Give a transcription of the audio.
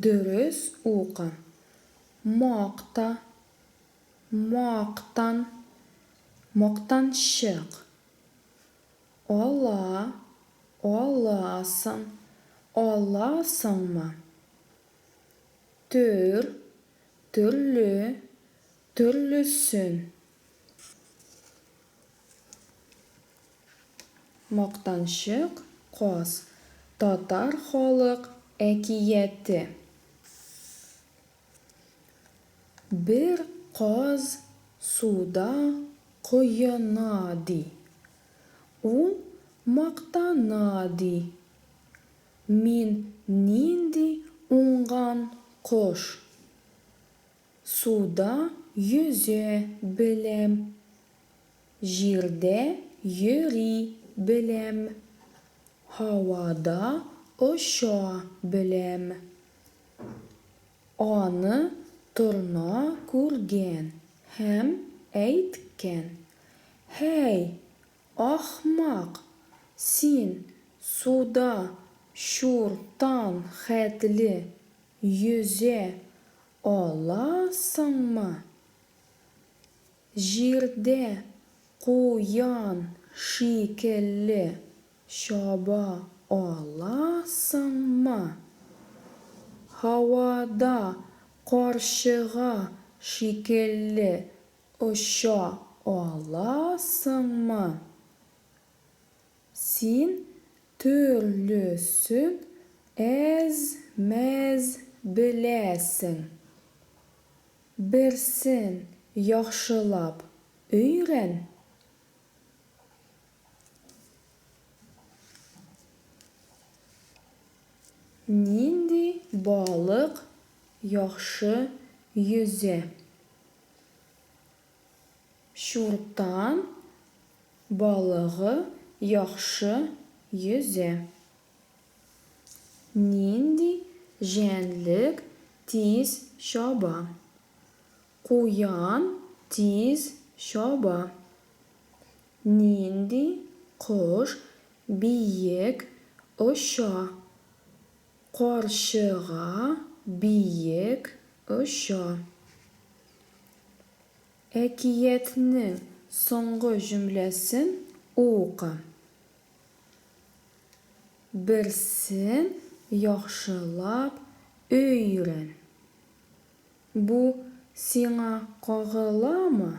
Дөрес укы. Макта, мактан, мактанчык. Ала, аласың, аласыңмы? Төр, төрле, төрлесен. Мактанчык каз, татар халык әкияте. Бер каз суда коена, ди. Ул мактана, ди. Мин нинди уңган кош! Суда йөзә беләм, җирдә йөри беләм, һавада оча беләм. Аны торна күргән һәм әйткән, Һәй, ахмак, син суда чуртан хәтле йөзә аласыңмы? Җирдә куян шикелле чаба аласыңмы? Һавада карчыга шикелле оча аласыңмы? Син төрлесен әз-мәз беләсең. Берсен яхшылап өйрән. Нинди балык яхшы йөзә? Чуртан балыгы яхшы йөзә. Нинди җәнлек тиз чаба? Куян тиз чаба. Нинди кош биек оча? Карчыга биек оча. Әкиятнең соңгы җөмләсен укы. Берсен яхшылап өйрән. Бу сиңа кагыламы?